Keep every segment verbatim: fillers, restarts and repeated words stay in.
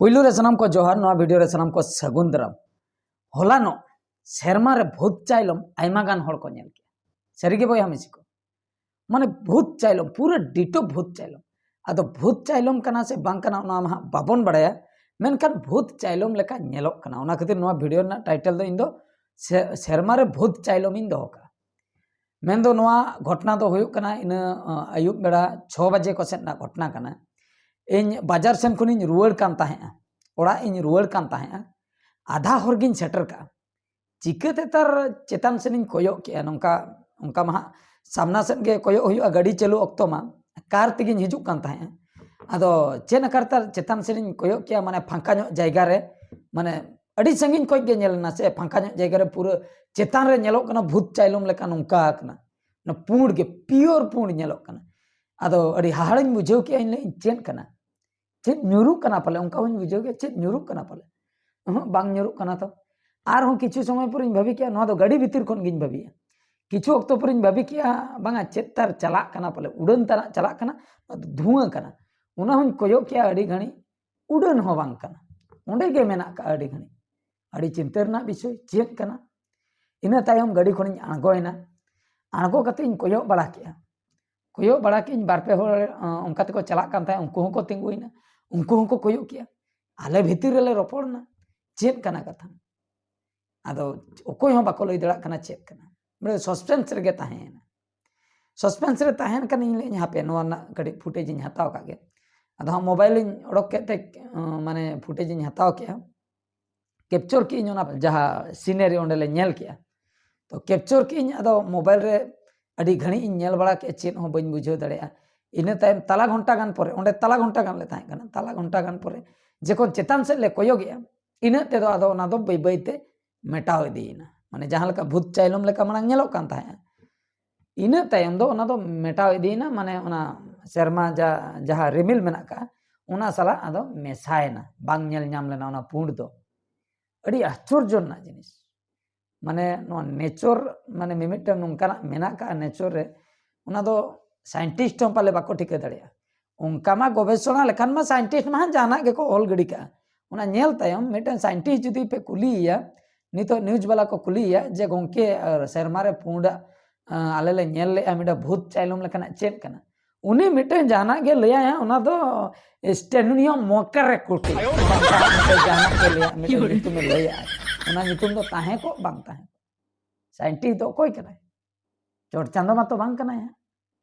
ᱯᱩᱭᱞᱩ ᱨᱮ ᱥᱟᱱᱟᱢ ᱠᱚ ᱡᱚᱦᱟᱨ, ᱱᱚᱣᱟ ᱵᱷᱤᱰᱤᱭᱳ ᱨᱮ ᱥᱟᱱᱟᱢ ᱠᱚ ᱥᱟᱹᱜᱩᱱ ᱫᱟᱨᱟᱢ᱾ ᱦᱚᱞᱟᱱᱚᱜ ᱥᱮᱨᱢᱟ ᱨᱮ ᱵᱷᱩᱛ ᱪᱟᱭᱞᱚᱢ ᱟᱭᱢᱟ ᱜᱟᱱ ᱦᱚᱲ ᱠᱚ ᱧᱮᱞ ᱠᱮᱫᱟ᱾ ᱥᱟᱹᱨᱤ ᱜᱮ ᱵᱚᱭᱦᱟ ᱢᱤᱥᱤ ᱠᱚ, ᱢᱟᱱᱮ ᱵᱷᱩᱛ ᱪᱟᱭᱞᱚᱢ, ᱯᱩᱨᱟᱹ ᱰᱤᱴᱳ ᱵᱷᱩᱛ ᱪᱟᱭᱞᱚᱢ᱾ ᱟᱫᱚ ᱵᱷᱩᱛ ᱪᱟᱭᱞᱚᱢ ᱠᱟᱱᱟ ᱥᱮ ᱵᱟᱝ ᱠᱟᱱᱟ ᱚᱱᱟ ᱢᱟ ᱦᱟᱸᱜ ᱵᱟᱵᱚᱱ ᱵᱟᱲᱟᱭᱟ, ᱢᱮᱱᱠᱷᱟᱱ ᱵᱷᱩᱛ ᱪᱟᱭᱞᱚᱢ ᱞᱮᱠᱟ ᱧᱮᱞᱚᱜ ᱠᱟᱱᱟ᱾ ᱚᱱᱟ ᱠᱷᱟᱹᱛᱤᱨ ᱱᱚᱣᱟ ᱵᱷᱤᱰᱤᱭᱳ ᱨᱮᱱᱟᱜ ᱴᱟᱭᱴᱮᱞ ᱫᱚ ᱤᱧ ᱫᱚ ᱥᱮ-, ᱥᱮᱨᱢᱟ ᱨᱮ ᱵᱷᱩᱛ ᱪᱟᱭᱞᱚᱢ ᱤᱧ ᱫᱚᱦᱚ ᱠᱟᱜᱼᱟ᱾ ᱢᱮᱱᱫᱚ ᱱᱚᱣᱟ ᱜᱷᱚᱴᱚᱱᱟ ᱫᱚ ᱦᱩᱭᱩᱜ ᱠᱟᱱᱟ ᱤᱱᱟᱹ, ᱟᱹᱭᱩᱵ ᱵᱮᱲᱟ ᱪᱷᱚ ᱵᱟᱡᱮ ᱠᱚ ᱥᱮᱫ ᱨᱮᱱᱟᱜ ᱜᱷᱚᱴᱚᱱᱟ ᱠᱟᱱᱟ᱾ ᱤᱧ ᱵᱟᱡᱟᱨ ᱥᱮᱱ ᱠᱷᱚᱱᱤᱧ ᱨᱩᱣᱟᱹᱲ ᱠᱟᱱ ᱛᱟᱦᱮᱸᱜᱼᱟ, ᱚᱲᱟᱜ ᱤᱧ ᱨᱩᱣᱟᱹᱲ ᱠᱟᱱ ᱛᱟᱦᱮᱸᱜᱼᱟ᱾ ᱟᱫᱷᱟ ᱦᱚᱨ ᱜᱤᱧ ᱥᱮᱴᱮᱨ ᱠᱟᱜᱼᱟ᱾ ᱪᱤᱠᱟᱹᱛᱮ ᱛᱟᱨ ᱪᱮᱛᱟᱱ ᱥᱮᱱᱤᱧ ᱠᱚᱭᱚᱜ ᱠᱮᱜᱼᱟ, ᱱᱚᱝᱠᱟ, ᱚᱱᱠᱟ ᱢᱟ ᱦᱟᱸᱜ ᱥᱟᱢᱱᱟ ᱥᱮᱫ ᱜᱮ ᱠᱚᱭᱚᱜ ᱦᱩᱭᱩᱜᱼᱟ ᱜᱟᱹᱰᱤ ᱪᱟᱹᱞᱩ ᱚᱠᱛᱚ ᱢᱟ, ᱠᱟᱨ ᱛᱮᱜᱤᱧ ᱦᱤᱡᱩᱜ ᱠᱟᱱ ᱛᱟᱦᱮᱸᱜᱼᱟ᱾ ᱟᱫᱚ ᱪᱮᱫ ᱟᱠᱟᱨ ᱛᱟᱨ ᱪᱮᱛᱟᱱ ᱥᱮᱱᱤᱧ ᱠᱚᱭᱚᱜ ᱠᱮᱜᱼᱟ, ᱢᱟᱱᱮ ᱯᱷᱟᱸᱠᱟ ᱧᱚᱜ ᱡᱟᱭᱜᱟ ᱨᱮ, ᱢᱟᱱᱮ ᱟᱹᱰᱤ ᱥᱟᱺᱜᱤᱧ ᱠᱷᱚᱡ ᱜᱮ ᱧᱮᱞ ᱮᱱᱟ ᱥᱮ, ᱯᱷᱟᱸᱠᱟ ᱧᱚᱜ ᱡᱟᱭᱜᱟ ᱨᱮ ᱯᱩᱨᱟᱹ ᱪᱮᱛᱟᱱ ᱨᱮ ᱧᱮᱞᱚᱜ ᱠᱟᱱᱟ ᱵᱷᱩᱛ ᱪᱟᱭᱞᱚᱢ ᱞᱮᱠᱟ ᱱᱚᱝᱠᱟ ᱠᱟᱱᱟ᱾ ᱚᱱᱟ ᱯᱩᱸᱰ ᱜᱮ, ᱯᱤᱭᱳᱨ ᱯᱩᱸᱰ ᱧᱮᱞᱚᱜ ᱠᱟᱱᱟ᱾ ᱟᱫᱚ ᱟᱹᱰᱤ ᱦᱟᱦᱟᱲᱟᱧ ᱵᱩᱡᱷᱟᱹᱣ ᱠᱮᱜᱼᱟ, ᱤᱧ ᱞᱟᱹᱭ ᱤᱧ ᱪᱮᱫ ᱠᱟᱱᱟ? ᱪᱮᱫ ᱧᱩᱨᱩᱜ ᱠᱟᱱᱟ ᱯᱟᱞᱮ, ᱚᱱᱠᱟ ᱦᱚᱸᱧ ᱵᱩᱡᱷᱟᱹᱣ ᱠᱮᱜᱼᱟ, ᱪᱮᱫ ᱧᱩᱨᱩᱜ ᱠᱟᱱᱟ ᱯᱟᱞᱮ? ᱚᱦᱚᱸ, ᱵᱟᱝ ᱧᱩᱨᱩᱜ ᱠᱟᱱᱟ ᱛᱚ᱾ ᱟᱨᱦᱚᱸ ᱠᱤᱪᱷᱩ ᱥᱚᱢᱚᱭ ᱯᱚᱨᱮᱧ ᱵᱷᱟᱹᱵᱤ ᱠᱮᱜᱼᱟ, ᱱᱚᱣᱟ ᱫᱚ ᱜᱟᱹᱰᱤ ᱵᱷᱤᱛᱤᱨ ᱠᱷᱚᱱ ᱜᱤᱧ ᱵᱷᱟᱹᱵᱤᱭᱟ᱾ ᱠᱤᱪᱷᱩ ᱚᱠᱛᱚ ᱯᱚᱨᱮᱧ ᱵᱷᱟᱹᱵᱤ ᱠᱮᱜᱼᱟ, ᱵᱟᱝᱟ ᱪᱮᱫ ᱛᱟᱨ ᱪᱟᱞᱟᱜ ᱠᱟᱱᱟ ᱯᱟᱞᱮ, ᱩᱰᱟᱹᱱ ᱛᱟᱱᱟᱜ ᱪᱟᱞᱟᱜ ᱠᱟᱱᱟ, ᱱᱚᱣᱟ ᱫᱚ ᱫᱷᱩᱣᱟᱹ ᱠᱟᱱᱟ᱾ ᱚᱱᱟ ᱦᱚᱸᱧ ᱠᱚᱭᱚᱜ ᱠᱮᱜᱼᱟ ᱟᱹᱰᱤ ᱜᱷᱟᱹᱲᱤᱡ, ᱩᱰᱟᱹᱱ ᱦᱚᱸ ᱵᱟᱝ ᱠᱟᱱᱟ, ᱚᱸᱰᱮ ᱜᱮ ᱢᱮᱱᱟᱜ ᱠᱟᱜᱼᱟ ᱟᱹᱰᱤ ᱜᱷᱟᱹᱲᱤᱡ᱾ ᱟᱹᱰᱤ ᱪᱤᱱᱛᱟᱹ ᱨᱮᱱᱟᱜ ᱵᱤᱥᱚᱭ, ᱪᱮᱫ ᱠᱟᱱᱟ? ᱤᱱᱟᱹ ᱛᱟᱭᱚᱢ ᱜᱟᱹᱰᱤ ᱠᱷᱚᱱᱤᱧ ᱟᱬᱜᱚᱭᱮᱱᱟ᱾ ᱟᱬᱜᱚ ᱠᱟᱛᱮ ᱤᱧ ᱠᱚᱭᱚᱜ ᱵᱟᱲᱟ ᱠᱮᱜᱼᱟ, ᱠᱚᱭᱚᱜ ᱵᱟᱲᱟ ᱠᱮᱜᱼᱟᱹᱧ, ᱵᱟᱨ ᱯᱮ ᱦᱚᱲ, ᱟᱸ, ᱚᱱᱠᱟ ᱛᱮᱠᱚ ᱪᱟᱞᱟᱜ ᱠᱟᱱ ᱛᱟᱦᱮᱸᱫ, ᱩᱱᱠᱩ ᱦᱚᱸᱠᱚ ᱛᱤᱸᱜᱩᱭᱮᱱᱟ, ᱩᱱᱠᱩ ᱦᱚᱸᱠᱚ ᱠᱚᱭᱚᱜ ᱠᱮᱜᱼᱟ᱾ ᱟᱞᱮ ᱵᱷᱤᱛᱤᱨ ᱨᱮᱞᱮ ᱨᱚᱯᱚᱲ ᱮᱱᱟ, ᱪᱮᱫ ᱠᱟᱱᱟ ᱠᱟᱛᱷᱟ? ᱟᱫᱚ ᱚᱠᱚᱭ ᱦᱚᱸ ᱵᱟᱠᱚ ᱞᱟᱹᱭ ᱫᱟᱲᱮᱭᱟᱜ ᱠᱟᱱᱟ ᱪᱮᱫ ᱠᱟᱱᱟ, ᱢᱟᱱᱮ suspense ᱨᱮᱜᱮ ᱛᱟᱦᱮᱸᱭᱮᱱᱟ᱾ Suspense ᱨᱮ ᱛᱟᱦᱮᱸᱱ ᱠᱷᱟᱱ ᱤᱧ ᱞᱟᱹᱭᱟᱹᱧ, ᱦᱟᱯᱮ ᱱᱚᱣᱟ ᱨᱮᱱᱟᱜ ᱠᱟᱹᱴᱤᱡ footage ᱤᱧ ᱦᱟᱛᱟᱣ ᱠᱟᱜ ᱜᱮ᱾ ᱟᱫᱚ ᱦᱟᱸᱜ mobile ᱤᱧ ᱚᱰᱚᱠ ᱠᱮᱫ ᱛᱮ, ᱟᱸ, ᱢᱟᱱᱮ footage ᱤᱧ ᱦᱟᱛᱟᱣ ᱠᱮᱜᱼᱟ, capture ᱠᱮᱜᱼᱟᱹᱧ ᱚᱱᱟ ᱡᱟᱦᱟᱸ scenery ᱚᱸᱰᱮ ᱞᱮ ᱧᱮᱞ ᱠᱮᱜᱼᱟ᱾ ᱛᱚ capture ᱠᱮᱜᱼᱟᱹᱧ, ᱟᱫᱚ mobile ᱨᱮ ᱟᱹᱰᱤ ᱜᱷᱟᱹᱲᱤᱡ ᱤᱧ ᱧᱮᱞ ᱵᱟᱲᱟ ᱠᱮᱜᱼᱟ, ᱪᱮᱫ ᱦᱚᱸ ᱵᱟᱹᱧ ᱵᱩᱡᱷᱟᱹᱣ ᱫᱟᱲᱮᱭᱟᱜᱼᱟ᱾ ᱤᱱᱟᱹ ᱛᱟᱭᱚᱢ ᱛᱟᱞᱟ ᱜᱷᱚᱱᱴᱟ ᱜᱟᱱ ᱯᱚᱨᱮ, ᱚᱸᱰᱮ ᱛᱟᱞᱟ ᱜᱷᱚᱱᱴᱟ ᱜᱟᱱ ᱞᱮ ᱛᱟᱦᱮᱸ ᱠᱟᱱᱟ, ᱛᱟᱞᱟ ᱜᱷᱚᱱᱴᱟ ᱜᱟᱱ ᱯᱚᱨᱮ ᱡᱚᱠᱷᱚᱱ ᱪᱮᱛᱟᱱ ᱥᱮᱫ ᱞᱮ ᱠᱚᱭᱚᱜᱮᱜᱼᱟ, ᱤᱱᱟᱹᱜ ᱛᱮᱫᱚ ᱟᱫᱚ ᱚᱱᱟ ᱫᱚ ᱵᱟᱹᱭ ᱵᱟᱹᱭ ᱛᱮ ᱢᱮᱴᱟᱣ ᱤᱫᱤᱭᱮᱱᱟ᱾ ᱢᱟᱱᱮ ᱡᱟᱦᱟᱸ ᱞᱮᱠᱟ ᱵᱷᱩᱛ ᱪᱟᱭᱞᱚᱢ ᱞᱮᱠᱟ ᱢᱟᱲᱟᱝ ᱧᱮᱞᱚᱜ ᱠᱟᱱ ᱛᱟᱦᱮᱸᱜᱼᱟ, ᱤᱱᱟᱹ ᱛᱟᱭᱚᱢ ᱫᱚ ᱚᱱᱟ ᱫᱚ ᱢᱮᱴᱟᱣ ᱤᱫᱤᱭᱮᱱᱟ, ᱢᱟᱱᱮ ᱚᱱᱟ ᱥᱮᱨᱢᱟ ᱡᱟ-, ᱡᱟᱦᱟᱸ ᱨᱤᱢᱤᱞ ᱢᱮᱱᱟᱜ ᱠᱟᱜᱼᱟ, ᱚᱱᱟ ᱥᱟᱞᱟᱜ ᱟᱫᱚ ᱢᱮᱥᱟᱭᱮᱱᱟ, ᱵᱟᱝ ᱧᱮᱞ ᱧᱟᱢ ᱞᱮᱱᱟ ᱚᱱᱟ ᱯᱩᱸᱰ ᱫᱚ᱾ ᱟᱹᱰᱤ ᱟᱥᱪᱚᱨᱡᱚ ᱨᱮᱱᱟᱜ ᱡᱤᱱᱤᱥ, ᱢᱟᱱᱮ ᱱᱚᱣᱟ nature, ᱢᱟᱱᱮ ᱢᱤᱢᱤᱫᱴᱟᱝ ᱱᱚᱝᱠᱟᱱᱟᱜ ᱢᱮᱱᱟᱜ ᱠᱟᱜᱼᱟ nature ᱨᱮ, ᱚᱱᱟ ᱫᱚ scientist ᱦᱚᱸ ᱯᱟᱞᱮ ᱵᱟᱠᱚ ᱴᱷᱤᱠᱟᱹ ᱫᱟᱲᱮᱭᱟᱜᱼᱟ᱾ ᱚᱱᱠᱟ ᱢᱟ ᱜᱚᱵᱮᱥᱚᱱᱟ ᱞᱮᱠᱷᱟᱱ ᱢᱟ ᱥᱟᱭᱮᱱᱴᱤᱥᱴ ᱢᱟ ᱦᱟᱸᱜ ᱡᱟᱦᱟᱱᱟᱜ ᱜᱮᱠᱚ ᱚᱞ ᱜᱤᱰᱤ ᱠᱟᱜᱼᱟ᱾ ᱚᱱᱟ ᱧᱮᱞ ᱛᱟᱭᱚᱢ ᱢᱤᱫᱴᱮᱱ ᱥᱟᱭᱮᱱᱴᱤᱥᱴ ᱡᱩᱫᱤ ᱯᱮ ᱠᱩᱞᱤᱭᱮᱭᱟ, ᱱᱤᱛᱚᱜ ᱱᱤᱭᱩᱡᱽ ᱵᱟᱞᱟ ᱠᱚ ᱠᱩᱞᱤᱭᱮᱭᱟ ᱡᱮ, "ᱜᱚᱢᱠᱮ, ᱟᱨ ᱥᱮᱨᱢᱟ ᱨᱮ ᱯᱩᱸᱰᱟᱜ, ᱟᱸ, ᱟᱞᱮ ᱞᱮ ᱧᱮᱞ ᱞᱮᱜᱼᱟ, ᱢᱤᱫᱴᱟᱝ ᱵᱷᱩᱛ ᱪᱟᱭᱞᱚᱢ ᱞᱮᱠᱟᱱᱟᱜ ᱪᱮᱫ ᱠᱟᱱᱟ?" ᱩᱱᱤ ᱢᱤᱫᱴᱟᱝ ᱡᱟᱦᱟᱱᱟᱜ ᱜᱮ ᱞᱟᱹᱭᱟᱭ, ᱚᱱᱟ ᱫᱚ ᱥᱴᱮᱱᱳᱱᱤᱭᱚᱢ ᱢᱚᱠᱟᱨᱮ ᱠᱩᱴᱤ᱾ ᱡᱟᱦᱟᱱᱟᱜ ᱜᱮ ᱞᱟᱹᱭᱟ, ᱢᱤᱫᱴᱟᱝ ᱧᱩᱛᱩᱢᱮ ᱞᱟᱹᱭᱟ, ᱚᱱᱟ ᱧᱩᱛᱩᱢ ᱫᱚ ᱛᱟᱦᱮᱸ ᱠᱚᱜ ᱵᱟᱝ ᱛᱟᱦᱮᱸ ᱠᱚᱜ᱾ ᱥᱟᱭᱮᱱᱴᱤᱥᱴ ᱫᱚ ᱚᱠᱚᱭ ᱠᱟᱱᱟᱭ? ᱪᱚᱴ ᱪᱟᱸᱫᱚ ᱢᱟᱛᱚ ᱵᱟᱝ ᱠᱟᱱᱟᱭ ᱦᱟᱸᱜ᱾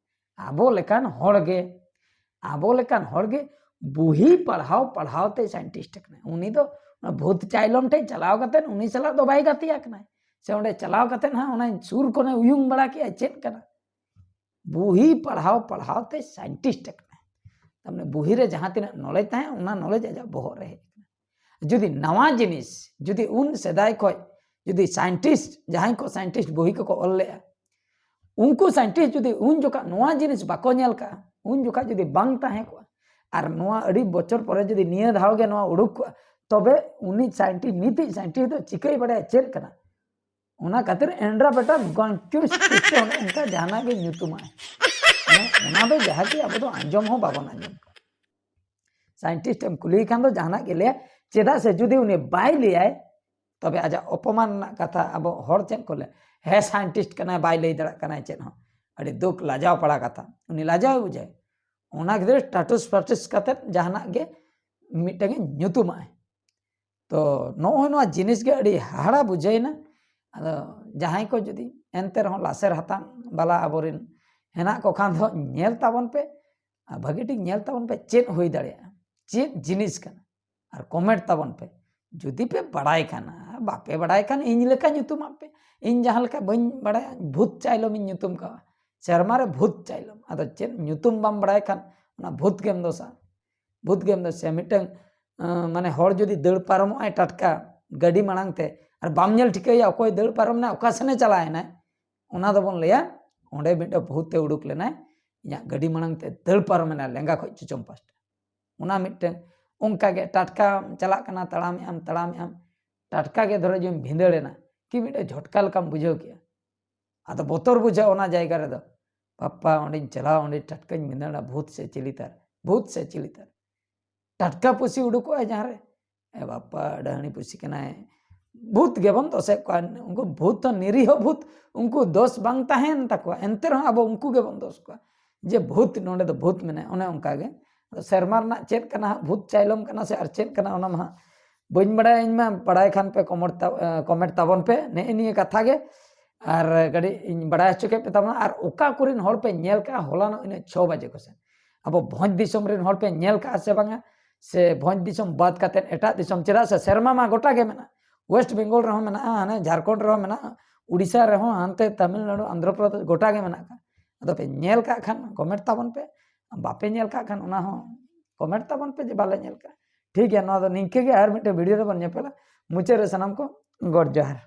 ᱟᱵᱚ ᱞᱮᱠᱟᱱ ᱦᱚᱲ ᱜᱮ, ᱟᱵᱚ ᱞᱮᱠᱟᱱ ᱦᱚᱲ ᱜᱮ ᱵᱩᱦᱤ ᱯᱟᱲᱦᱟᱣ ᱯᱟᱲᱦᱟᱣ ᱛᱮ ᱥᱟᱭᱮᱱᱴᱤᱥᱴ ᱠᱟᱱᱟᱭ᱾ ᱩᱱᱤ ᱫᱚ ᱚᱱᱟ ᱵᱷᱩᱛ ᱪᱟᱭᱞᱚᱢ ᱴᱷᱮᱡ ᱪᱟᱞᱟᱣ ᱠᱟᱛᱮᱫ ᱩᱱᱤ ᱥᱟᱞᱟᱜ ᱫᱚ ᱵᱟᱭ ᱜᱟᱛᱮ ᱟᱠᱟᱱᱟᱭ, ᱥᱮ ᱚᱸᱰᱮ ᱪᱟᱞᱟᱣ ᱠᱟᱛᱮᱫ ᱦᱟᱸᱜ ᱚᱱᱟ ᱥᱩᱨ ᱠᱷᱚᱱᱮ ᱩᱭᱩᱝ ᱵᱟᱲᱟ ᱠᱮᱜᱼᱟ, ᱪᱮᱫ ᱠᱟᱱᱟ? ᱵᱩᱦᱤ ᱯᱟᱲᱦᱟᱣ ᱯᱟᱲᱦᱟᱣ ᱛᱮ ᱥᱟᱭᱮᱱᱴᱤᱥᱴ ᱠᱟᱱᱟᱭ᱾ ᱛᱟᱨᱢᱟᱱᱮ ᱵᱩᱦᱤ ᱨᱮ ᱡᱟᱦᱟᱸ ᱛᱤᱱᱟᱹᱜ ᱱᱚᱞᱮᱡᱽ ᱛᱟᱦᱮᱸ, ᱚᱱᱟ ᱱᱚᱞᱮᱡᱽ ᱟᱡᱟᱜ ᱵᱚᱦᱚᱜ ᱨᱮ ᱦᱮᱡ ᱟᱠᱟᱱᱟ᱾ ᱡᱩᱫᱤ ᱱᱟᱣᱟ ᱡᱤᱱᱤᱥ, ᱡᱩᱫᱤ ᱩᱱ ᱥᱮᱫᱟᱭ ᱠᱷᱚᱡ ᱡᱩᱫᱤ ᱥᱟᱭᱮᱱᱴᱤᱥᱴ, ᱡᱟᱦᱟᱸᱭ ᱠᱚ ᱥᱟᱭᱮᱱᱴᱤᱥᱴ ᱵᱩᱦᱤ ᱠᱚᱠᱚ ᱚᱞ ᱞᱮᱜᱼᱟ, ᱩᱱᱠᱩ ᱥᱟᱭᱮᱱᱴᱤᱥᱴ ᱡᱩᱫᱤ ᱩᱱ ᱡᱚᱠᱷᱟ ᱱᱚᱣᱟ ᱡᱤᱱᱤᱥ ᱵᱟᱠᱚ ᱧᱮᱞ ᱠᱟᱜᱼᱟ, ᱩᱱ ᱡᱚᱠᱷᱟ ᱡᱩᱫᱤ ᱵᱟᱝ ᱛᱟᱦᱮᱸ ᱠᱚᱜᱼᱟ, ᱟᱨ ᱱᱚᱣᱟ ᱟᱹᱰᱤ ᱵᱚᱪᱷᱚᱨ ᱯᱚᱨᱮ ᱡᱩᱫᱤ ᱱᱤᱭᱟᱹ ᱫᱷᱟᱣ ᱜᱮ ᱱᱚᱣᱟ ᱩᱰᱩᱠ ᱠᱚᱜᱼᱟ, ᱛᱚᱵᱮ ᱩᱱᱤ ᱥᱟᱭᱮᱱᱴᱤᱥᱴ, ᱱᱤᱛᱤᱡ ᱥᱟᱭᱮᱱᱴᱤᱥᱴ ᱫᱚ ᱪᱤᱠᱟᱹᱭ ᱵᱟᱲᱟᱭᱟ ᱪᱮᱫ ᱠᱟᱱᱟ? ᱚᱱᱟ ᱠᱷᱟᱹᱛᱤᱨ ᱮᱱᱰᱨᱟ ᱵᱮᱴᱟ ᱠᱚᱱᱥᱴᱤᱴᱤᱭᱩᱥᱚᱱ ᱚᱱᱠᱟ ᱡᱟᱦᱟᱱᱟᱜ ᱜᱮ ᱧᱩᱛᱩᱢᱟᱜᱼᱟᱭ᱾ ᱢᱟᱱᱮ ᱚᱱᱟ ᱫᱚ ᱡᱟᱦᱟᱸ ᱠᱤ ᱟᱵᱚ ᱫᱚ ᱟᱸᱡᱚᱢ ᱦᱚᱸ ᱵᱟᱵᱚᱱ ᱟᱸᱡᱚᱢ ᱠᱟᱜᱼᱟ᱾ ᱥᱟᱭᱮᱱᱴᱤᱥᱴ ᱮᱢ ᱠᱩᱞᱤᱭᱮ ᱠᱷᱟᱱ ᱫᱚ ᱡᱟᱦᱟᱱᱟᱜ ᱜᱮ ᱞᱟᱹᱭᱟ, ᱪᱮᱫᱟᱜ ᱥᱮ ᱡᱩᱫᱤ ᱩᱱᱤ ᱵᱟᱭ ᱞᱟᱹᱭᱟᱭ, ᱛᱚᱵᱮ ᱟᱡᱟᱜ ᱚᱯᱚᱢᱟᱱ ᱨᱮᱱᱟᱜ ᱠᱟᱛᱷᱟ ᱟᱵᱚ ᱦᱚᱲ ᱪᱮᱫ ᱠᱚ ᱞᱟᱹᱭᱟ, "ᱦᱮᱸ, ᱥᱟᱭᱮᱱᱴᱤᱥᱴ ᱠᱟᱱᱟᱭ, ᱵᱟᱭ ᱞᱟᱹᱭ ᱫᱟᱲᱮᱭᱟᱜ ᱠᱟᱱᱟᱭ ᱪᱮᱫ ᱦᱚᱸ", ᱟᱹᱰᱤ ᱫᱩᱠ ᱞᱟᱡᱟᱣ ᱯᱟᱲᱟ ᱠᱟᱛᱷᱟ, ᱩᱱᱤ ᱞᱟᱡᱟᱣ ᱵᱩᱡᱷᱟᱹᱣ᱾ ᱚᱱᱟ ᱠᱷᱟᱹᱛᱤᱨ ᱴᱟᱴᱩᱥ ᱯᱟᱴᱩᱥ ᱠᱟᱛᱮᱫ ᱡᱟᱦᱟᱱᱟᱜ ᱜᱮ ᱢᱤᱫᱴᱟᱝ ᱮ ᱧᱩᱛᱩᱢᱟᱜᱼᱟᱭ᱾ ᱛᱚ ᱱᱚᱜᱼᱚᱭ ᱱᱚᱣᱟ ᱡᱤᱱᱤᱥ ᱜᱮ ᱟᱹᱰᱤ ᱦᱟᱦᱟᱲᱟ ᱵᱩᱡᱷᱟᱹᱣᱮᱱᱟ᱾ ᱟᱫᱚ ᱡᱟᱦᱟᱸᱭ ᱠᱚ ᱡᱩᱫᱤ ᱮᱱᱛᱮ ᱨᱮᱦᱚᱸ ᱞᱟᱥᱮᱨ ᱦᱟᱛᱟᱝ ᱵᱟᱞᱟ ᱟᱵᱚᱨᱮᱱ ᱦᱮᱱᱟᱜ ᱠᱚ ᱠᱷᱟᱱ ᱫᱚ ᱧᱮᱞ ᱛᱟᱵᱚᱱ ᱯᱮ, ᱟᱨ ᱵᱷᱟᱹᱜᱤ ᱴᱷᱤᱠ ᱧᱮᱞ ᱛᱟᱵᱚᱱ ᱯᱮ, ᱪᱮᱫ ᱦᱩᱭ ᱫᱟᱲᱮᱭᱟᱜᱼᱟ, ᱪᱮᱫ ᱡᱤᱱᱤᱥ ᱠᱟᱱᱟ, ᱟᱨ ᱠᱚᱢᱮᱱᱴ ᱛᱟᱵᱚᱱ ᱯᱮ᱾ ᱡᱩᱫᱤ ᱯᱮ ᱵᱟᱲᱟᱭ ᱠᱷᱟᱱ, ᱟᱨ ᱵᱟᱯᱮ ᱵᱟᱲᱟᱭ ᱠᱷᱟᱱ ᱤᱧ ᱞᱮᱠᱟ ᱧᱩᱛᱩᱢᱟᱜ ᱯᱮ᱾ ᱤᱧ ᱡᱟᱦᱟᱸ ᱞᱮᱠᱟ ᱵᱟᱹᱧ ᱵᱟᱲᱟᱭᱟ, ᱵᱷᱩᱛ ᱪᱟᱭᱞᱚᱢ ᱤᱧ ᱧᱩᱛᱩᱢ ᱠᱟᱣᱟ, ᱥᱮᱨᱢᱟ ᱨᱮ ᱵᱷᱩᱛ ᱪᱟᱭᱞᱚᱢ᱾ ᱟᱫᱚ ᱪᱮᱫ ᱧᱩᱛᱩᱢ ᱵᱟᱢ ᱵᱟᱲᱟᱭ ᱠᱷᱟᱱ ᱚᱱᱟ ᱵᱷᱩᱛ ᱜᱮᱢ ᱫᱳᱥᱟ, ᱵᱷᱩᱛ ᱜᱮᱢ ᱫᱳᱥᱟ᱾ ᱢᱤᱫᱴᱟᱝ, ᱟᱸ, ᱢᱟᱱᱮ ᱦᱚᱲ ᱡᱩᱫᱤ ᱫᱟᱹᱲ ᱯᱟᱨᱚᱢᱚᱜ ᱟᱭ ᱴᱟᱴᱠᱟ ᱜᱟᱹᱰᱤ ᱢᱟᱲᱟᱝ ᱛᱮ, ᱟᱨ ᱵᱟᱢ ᱧᱮᱞ ᱴᱷᱤᱠᱟᱹᱭᱟ ᱚᱠᱚᱭ ᱫᱟᱹᱲ ᱯᱟᱨᱚᱢ ᱮᱱᱟᱭ, ᱚᱠᱟ ᱥᱮᱱᱮ ᱪᱟᱞᱟᱣ ᱮᱱᱟᱭ, ᱚᱱᱟ ᱫᱚᱵᱚᱱ ᱞᱟᱹᱭᱟ ᱚᱸᱰᱮ ᱢᱤᱫᱴᱟᱝ ᱵᱷᱩᱛ ᱮ ᱩᱰᱩᱠ ᱞᱮᱱᱟᱭ, ᱤᱧᱟᱹᱜ ᱜᱟᱹᱰᱤ ᱢᱟᱲᱟᱝ ᱛᱮ ᱫᱟᱹᱲ ᱯᱟᱨᱚᱢ ᱮᱱᱟᱭ ᱞᱮᱸᱜᱟ ᱠᱷᱚᱡ ᱪᱚᱪᱚᱢ ᱯᱟᱥᱴᱟ᱾ ᱚᱱᱟ ᱢᱤᱫᱴᱟᱝ ᱚᱱᱠᱟ ᱜᱮ ᱴᱟᱴᱠᱟ ᱪᱟᱞᱟᱜ ᱠᱟᱱᱟ, ᱛᱟᱲᱟᱢᱮᱜ ᱟᱢ, ᱛᱟᱲᱟᱢᱮᱜ ᱟᱢ, ᱴᱟᱴᱠᱟ ᱜᱮ ᱫᱷᱚᱨᱚ ᱡᱩᱫᱤᱢ ᱵᱷᱤᱸᱫᱟᱹᱲ ᱮᱱᱟ, ᱠᱤ ᱢᱤᱫᱴᱟᱝ ᱡᱷᱚᱴᱠᱟ ᱞᱮᱠᱟᱢ ᱵᱩᱡᱷᱟᱹᱣ ᱠᱮᱜᱼᱟ᱾ ᱟᱫᱚ ᱵᱚᱛᱚᱨ ᱵᱩᱡᱷᱟᱹᱜᱼᱟ ᱚᱱᱟ ᱡᱟᱭᱜᱟ ᱨᱮᱫᱚ, ᱵᱟᱯᱟ ᱚᱸᱰᱮᱧ ᱪᱟᱞᱟᱣ, ᱚᱸᱰᱮ ᱴᱟᱴᱠᱟᱧ ᱵᱷᱤᱸᱫᱟᱹᱲᱟ, ᱵᱷᱩᱛ ᱥᱮ ᱪᱤᱞᱤ ᱛᱟᱨ᱾ ᱵᱷᱩᱛ ᱥᱮ ᱪᱤᱞᱤ ᱛᱟᱨ ᱴᱟᱴᱠᱟ ᱯᱩᱥᱤ ᱩᱰᱩᱠᱚᱜᱼᱟᱭ ᱡᱟᱦᱟᱸ ᱨᱮ, ᱮ ᱵᱟᱯᱟ, ᱰᱟᱹᱦᱟᱹᱱᱤ ᱯᱩᱥᱤ ᱠᱟᱱᱟᱭ, ᱵᱷᱩᱛ ᱜᱮᱵᱚᱱ ᱫᱳᱥᱮᱫ ᱠᱚᱣᱟ᱾ ᱩᱱᱠᱩ ᱵᱷᱩᱛ ᱫᱚ ᱱᱤᱨᱤᱦᱚ ᱵᱷᱩᱛ, ᱩᱱᱠᱩ ᱫᱳᱥ ᱵᱟᱝ ᱛᱟᱦᱮᱱ ᱛᱟᱠᱚᱣᱟ, ᱮᱱᱛᱮ ᱨᱮᱦᱚᱸ ᱟᱵᱚ ᱩᱱᱠᱩ ᱜᱮᱵᱚᱱ ᱫᱳᱥ ᱠᱚᱣᱟ ᱡᱮ ᱵᱷᱩᱛ, ᱱᱚᱰᱮ ᱫᱚ ᱵᱷᱩᱛ ᱢᱮᱱᱟᱭᱟ᱾ ᱚᱱᱮ ᱚᱱᱠᱟ ᱜᱮ ᱟᱫᱚ ᱥᱮᱨᱢᱟ ᱨᱮᱱᱟᱜ ᱪᱮᱫ ᱠᱟᱱᱟ ᱦᱟᱸᱜ, ᱵᱷᱩᱛ ᱪᱟᱭᱞᱚᱢ ᱠᱟᱱᱟ ᱥᱮ ᱟᱨ ᱪᱮᱫ ᱠᱟᱱᱟ, ᱚᱱᱟ ᱢᱟ ᱦᱟᱸᱜ ᱵᱟᱹᱧ ᱵᱟᱲᱟᱭᱟ᱾ ᱤᱧ ᱢᱟ ᱵᱟᱲᱟᱭ ᱠᱷᱟᱱ ᱯᱮ ᱠᱚᱢᱮᱱᱴ ᱛᱟ-, ᱮ, ᱠᱚᱢᱮᱱᱴ ᱛᱟᱵᱚᱱ ᱯᱮ ᱱᱮᱜᱼᱮ ᱱᱤᱭᱟᱹ ᱠᱟᱛᱷᱟ ᱜᱮ, ᱟᱨ ᱠᱟᱹᱴᱤᱡ ᱤᱧ ᱵᱟᱲᱟᱭ ᱦᱚᱪᱚ ᱠᱮᱫ ᱯᱮ ᱛᱟᱵᱚᱱᱟ᱾ ᱟᱨ ᱚᱠᱟ ᱠᱚᱨᱮᱱ ᱦᱚᱲ ᱯᱮ ᱧᱮᱞ ᱠᱟᱜᱼᱟ ᱦᱚᱞᱟᱱᱚᱜ ᱤᱱᱟᱹ ᱪᱷᱚ ᱵᱟᱡᱮ ᱠᱚᱥᱮᱫ ᱟᱵᱚ ᱵᱷᱚᱸᱡᱽ ᱫᱤᱥᱚᱢ ᱨᱮᱱ ᱦᱚᱲ ᱯᱮ ᱧᱮᱞ ᱠᱟᱜᱼᱟ ᱥᱮ ᱵᱟᱝᱟ? ᱥᱮ ᱵᱷᱚᱸᱡᱽ ᱫᱤᱥᱚᱢ ᱵᱟᱫ ᱠᱟᱛᱮᱫ ᱮᱴᱟᱜ ᱫᱤᱥᱚᱢ, ᱪᱮᱫᱟᱜ ᱥᱮ ᱥᱮᱨᱢᱟ ᱢᱟ ᱜᱚᱴᱟ ᱜᱮ ᱢᱮᱱᱟᱜᱼᱟ, ᱳᱭᱮᱥᱴ ᱵᱮᱝᱜᱚᱞ ᱨᱮᱦᱚᱸ ᱢᱮᱱᱟᱜᱼᱟ, ᱦᱟᱱᱮ ᱡᱷᱟᱲᱠᱷᱚᱸᱰ ᱨᱮᱦᱚᱸ ᱢᱮᱱᱟᱜᱼᱟ, ᱩᱲᱤᱥᱥᱟ ᱨᱮᱦᱚᱸ, ᱦᱟᱱᱛᱮ ᱛᱟᱢᱤᱞᱱᱟᱲᱩ, ᱟᱱᱫᱷᱨᱚ ᱯᱨᱚᱫᱮᱥ, ᱜᱚᱴᱟ ᱜᱮ ᱢᱮᱱᱟᱜ ᱠᱟᱜᱼᱟ᱾ ᱟᱫᱚ ᱯᱮ ᱧᱮᱞ ᱠᱟᱜ ᱠᱷᱟᱱ ᱠᱚᱢᱮᱱᱴ ᱛᱟᱵᱚᱱ ᱯᱮ, ᱵᱟᱯᱮ ᱧᱮᱞ ᱠᱟᱜ ᱠᱷᱟᱱ ᱚᱱᱟ ᱦᱚᱸ ᱠᱚᱢᱮᱱᱴ ᱛᱟᱵᱚᱱ ᱯᱮ ᱡᱮ ᱵᱟᱞᱮ ᱧᱮᱞ ᱠᱟᱜᱼᱟ᱾ ᱴᱷᱤᱠ ᱜᱮᱭᱟ, ᱱᱚᱣᱟ ᱫᱚ ᱱᱤᱝᱠᱟᱹ ᱜᱮ, ᱟᱨ ᱢᱤᱫᱴᱮᱱ ᱵᱷᱤᱰᱤᱭᱳ ᱨᱮᱵᱚᱱ ᱧᱮᱯᱮᱞᱟ᱾ ᱢᱩᱪᱟᱹᱫ ᱨᱮ ᱥᱟᱱᱟᱢ ᱠᱚ ᱜᱚᱰ ᱡᱚᱦᱟᱨ᱾